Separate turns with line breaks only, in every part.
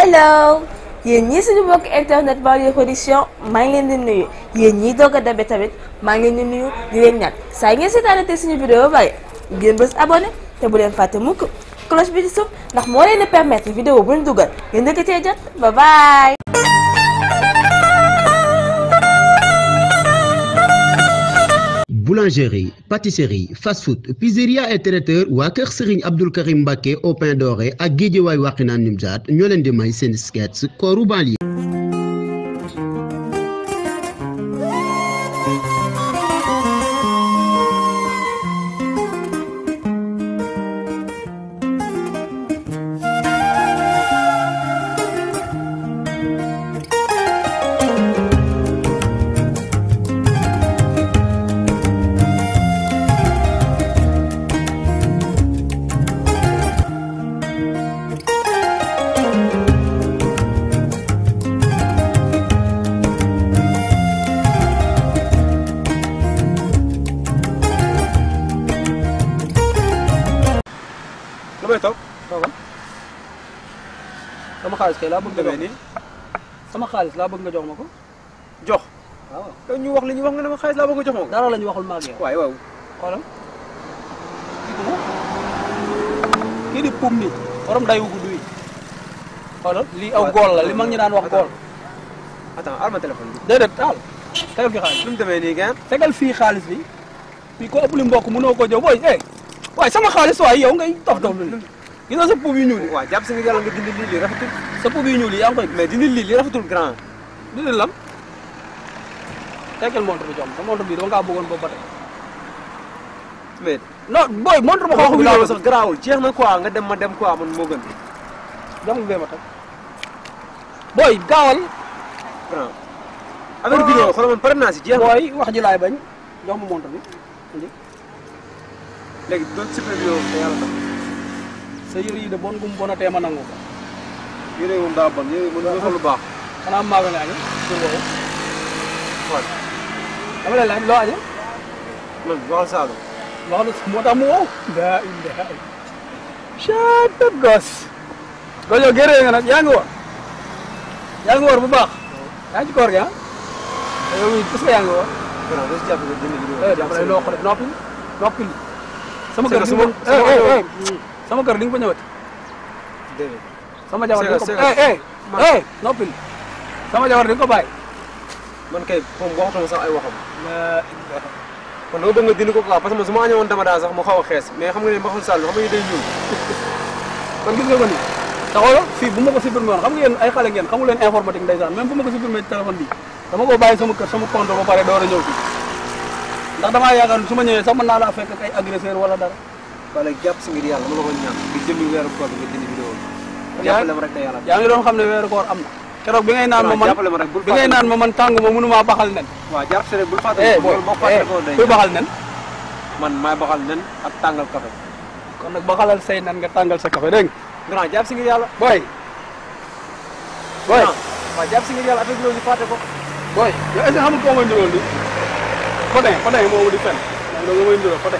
hello yéen ñii suñu mbokk internet Baol Production maa ngi leen di nuyu yéen ñii doog a dabe tamit maa ngi leen di nuyu di leen ñaan saa ngeen seetaanate suñu vidéo ba pare ngeen bës abonné te bu leen fàtte mukk cloche bi di suuf ndax moo leen di permettre vidéo bu ñu dugal ngeen dëkk cee jot bye bye.
Boulangerie, pâtisserie, fast-food, pizzeria et traiteur waa kër Serigne Abdoul Karim Mbacké au pain doré ak Guédiawaye Wakhinane Nimzatt ñoo leen di may seen sketch kooru banlieue.
damay toog toogal sama xaalis kay laa bëgg nga jox nii sama xaalis laa bëgg nga jox ma ko jox waaw te ñu wax li ñu wax nga ne ma xaalis laa bëgg nga jox ma ko dara la ñu waxul maag yow waaye waaw xoolal kii di pum ni borom day wu gudd wi xoolal lii aw gool la li mag ñi daan wax gool attends al ma téléphone bi déedéet taal tegal fi xaalis lu mu demee nii gan tegal fii xaalis bi fii ko ëpp li mbokk mënoo ko jox booy waaye sama xaalis waaye yow ngay dof dof lu gis nga sa pub yu ñuul yi waaw jàpp si nga yàlla nga dindi lii rafetul sa pub yu ñuul yi yaa ngi koy mais dindi lii rafetul grand dindi lam tegal montre bi jox ma sa montre bi dama ngaa bëggoon boobu ba tey mais non booy montre ma xoox bi laa sax garaawul jeex na quoi nga dem ma dem quoi man moo gën jox ma bee ma teg booy gaawal grand affaire vidéo xoolal man pare naa si jeex na booy wax ji laay bañ jox ma montre bi léegi doon super vidéo te yàlla tax sa yëre yi de bon gum bonatee ma nangu ko yëre yi moom daa bon yëre yi mën nga lu baax xanaa maaga nga añe sur boobu xool dama lay laaj loo añe man waxal saalu waxal moo tax mu wow daa illa chata gos gojo gérée nga nag yaa ngi war bu baax yaa ngi ci koor gi ah yow mi est-ce que yaa ngi war dama lay loo xole noppil sama kër sama kër di nga fa ñëwati déedéet sama jabar di nga ko noppil sama jabar di nga ko bàyyi man kay moom waxatuma sax ay waxam kon dama bëgg nga dindi ko quoi parce que man su ma añoon dama daa sax mu xaw a xees mais xam nga ne ma xam sàll xam nga ni day ñuul kon gis nga ko ni te xoolo fii bu ma ko supprimé woon xam nga yéen ay xale ngeen xamu leen informatique ndeysaan même bu ma ko supprimé ci téléphone bi dama ko bàyyi sama kër sama compte ba pare door a ñëw fii ndax damaa yaakaar su ma ñëwee sax mën naa laa fekk ay agresseur wala dara. wala jàpp si ngir yàlla ma la ko ñaan di jëmmi weeru koor bi nga dindi vidéo bi. jàppale ma rek te yàlla yaa ngi doon xam ne weeru koor am na. keroog bi ngay naan ma man bi ngay naan ma man tàng ma mënumaa baxal nen. waaw jàpp si rek bul fàtte loolu boo fàtte ko day kuy baxal nen. man maay baxal nen ak tàngal café. kon nag baxalal say nen nga tàngal sa café dégg nga. grand jàpp si ngir yàlla. booy. waaw jàpp si ngir yàlla affaire bi loolu ñu fàtte ko. booy yow est-ce que xamul koo may ndirool nii Fodé moomu di fen loolu nga may nduroo Fodé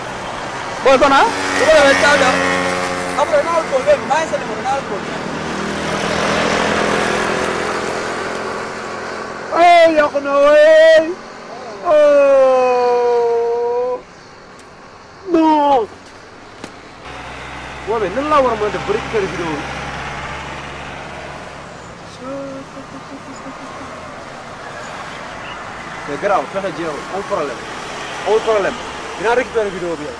booy kon ah bu ko defee caaw caaw après naa la tool léegi maa ngi sa numéro naa la tool yàqu na wey non boobe nan laa war a mën a def ba récupérer vidéo mais garaaw fexe jeexul amul problème dinaa récupérer vidéo bi yow.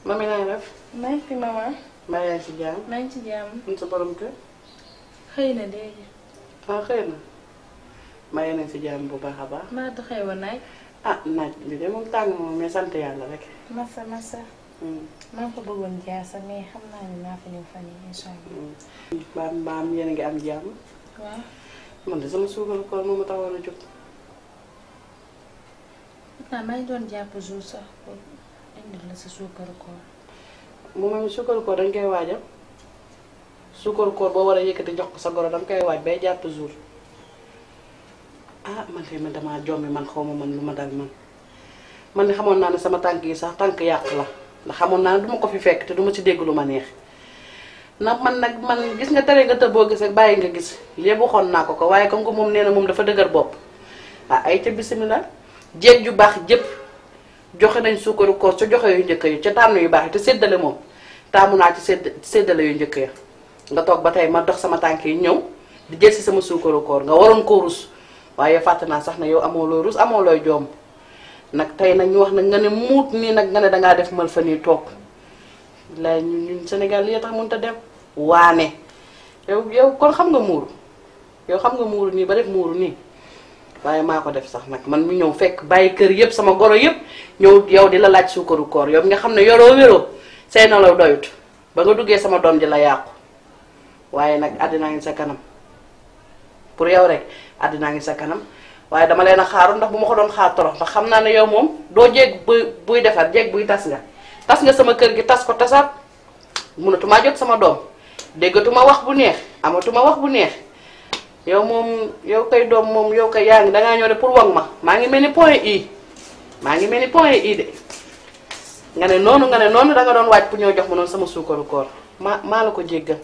mami naa def.
maa ngi fi maman.
mbaa yaa ngi ci jàmm.
maa ngi ci jàmm.
mun sa borom kër.
xëy na léegi.
ah xëy na. mbaa yaa ngi ci jàmm bu baax a baax.
maa doxee woon naaj.
ah naaj bi de moom tàng moom mais sant yàlla rek.
masa. maa ngi ko bëggoon jaasa mais xam naa ne naa fa ñëw fan yii incha allah.
mbaam yéen a ngi am jàmm.
waaw.
man de sama suukaru koor moo ma taxoon a jóg.
maa ngi doon jàpp jour sax pour indil la sa suukaru koor.
moom sukkaru koor dañ koy waajal sukkaru koor boo war a yëkkati jox ko sa goro danga koy waaj bay jàpp jour ah man kay man damaa jommi man xaw ma man lu ma dal man de xamoon naa ne sama tànk yi sax tànk yàq la ndax xamoon naa ne duma ko fi fekk te duma ci dégg lu ma neex ndax man gis nga tere nga tëb boo gis ak bàyyi nga gis lépp waxoon naa ko waaye comme que moom nee na moom dafa dëgër bopp ah ay ca bisimilah jéeg ju baax jëpp joxe nañ suukaru koor ca joxe yu njëkk yi ca tànn yu baax yi te séddale moom taamu naa ci séddale yu njëkk ya nga toog ba tey ma dox sama tànk yi ñëw di jël si sama suukaru koor nga waroon koo rus waaye fàtte naa sax ne yow amoo looy rus amoo looy joom nag tey nag ñu wax nag nga ne muut nii nag nga ne dangaa def mal fa nii toog lay ñun Sénégal li tax mënut a dem waane yow kon xam nga muuru yow xam nga muuru nii ba def muuru nii waaye maa ko def sax nag man mu ñëw fekk bàyyi kër yëpp sama goro yëpp ñëw yow di la laaj suukaru koor yow nga xam ne yoroo wéroo say na la doyut ba nga duggee sama doom ji la yàqu waaye nag àddinaa ngi sa kanam pour yow rek àddinaa ngi sa kanam waaye dama leen a xaaru ndax bu ma ko doon xaar torox ndax xam naa ne yow moom doo jéeg buy defar jéeg buy tas nga sama kër gi tas ko tasaat mënatumaa jot sama doom déggatuma wax bu neex amatuma wax bu neex yow moom yow kay doom moom yow kay yaa ngi dangaa ñëw de pour wang ma maa ngi mel ni point I de nga ne noonu danga doon waaj pour ñëw jox ma noonu sama suukaru koor maa la ko jéggal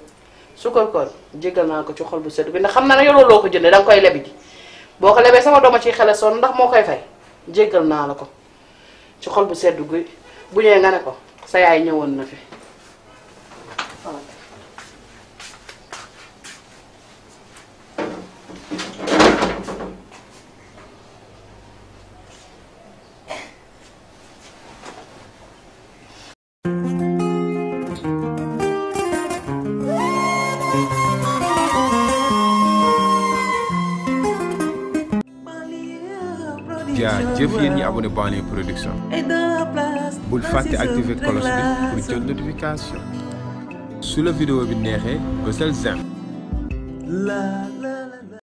suukaru koor jéggal naa ko ci xol bu sedd bi ndax xam naa ne yoroo loo ko jënde danga koy lebi ji boo ko lebee sama dooma ciy xele sonn ndax moo koy fay jéggal naa la ko ci xol bu sedd guy bu ñëwee nga ne ko sa yaay ñëwoon na fi
jaajëf yéen ñi abonné Banlieue Production bul fàtte activer cloche bi pour jot notification su la vidéo bi neexee bësal j'aime